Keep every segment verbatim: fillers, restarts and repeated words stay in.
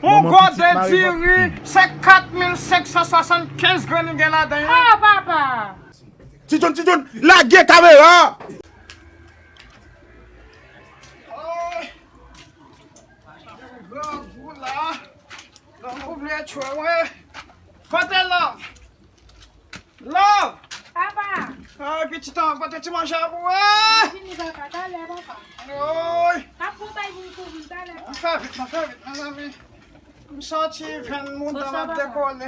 Yon gode diri, se kat mil senk san swasannkenz grenn li gen ladan l. Ah, papa! Ti John, Ti John, lage kamera! Grangou la. Grangou vle tchwe mwen. Kote Love? Love! Papa! Ay, pitit an, kote ti manje a pou mwen? Vini, papa, talè, papa. Oy! Ap pran bay pou m kouvri talè, papa. Fè vit, fè vit, mezanmi. M santi venn mouda m ap dekole.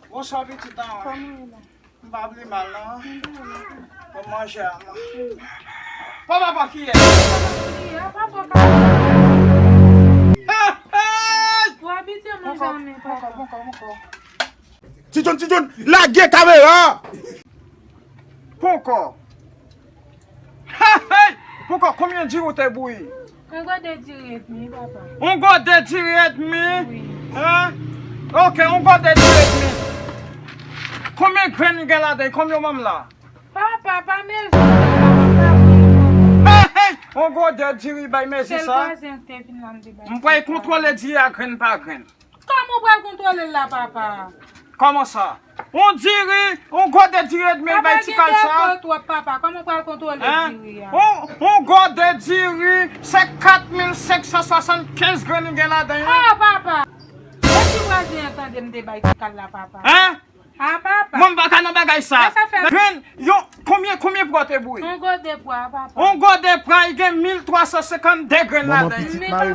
Bonswa, pitit an. Kòman w ye la? M pa pi mal, non. Bon, manje a, man. Papa pa kiyès? Papa pa kiyès? Papa pa kiyès? Hey, hey! Ou abitye manje a men, papa. Ponkò, ponkò, ponkò. Ti John, Ti John, lage kamera! Ponkò. Hey, hey! Ponkò, konbyen diri w te bouyi? Yon gode diri edmi, papa. Yon gode diri edmi? Wi. Hein? Ok, yon gode diri edmi. Konbyen grenn gen ladan? Konbyen w ban m la? Papa, pa mezi sa, papa, pa mezi. Hey, hey! Yon gode diri bay mezi sa. Sèl vwazen an te vin la, m te bay. M pral kontwole diri a grenn pa grenn. Kòman w pral kontwole l la, papa? Kòman sa? On diri, on gode diri edmi bay ti kal sa. Papa gen defo twòp, papa. Kòman w pral kontwole diri a? Hein? On, on gode diri, se kat mil senk san swasannkenz grenn li gen ladan l. Ah, papa! E si vwazen an tande m te bay ti kal la, papa? Hein? Ah, papa! Mwen m pa ka nan bagay sa. Grenn, yon, konbyen, konbyen pwa w te bouyi? On gode pwa, papa. On gode pwa, li gen mil twa san senkannde grenn ladan l. Mil twa san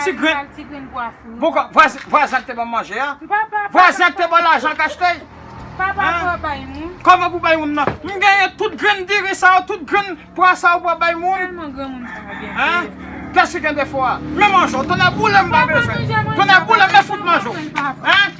senkannde grenn pwa fri. Ponkò, vwazen, vwazen k te ban m manje a? Vwazen k te ban lajan k achte l? Papa, fò w bay moun. Kòman pou bay moun nan? M genyen tout grenn diri sa yo, tout grenn pwa sa yo pou w bay moun? Tèlman granmoun sa gen defo. Kiyès ki gen defo a? Men manje w, tonnè boule m pa bezwen. Tonnè boule m, men fout manje w. Hein?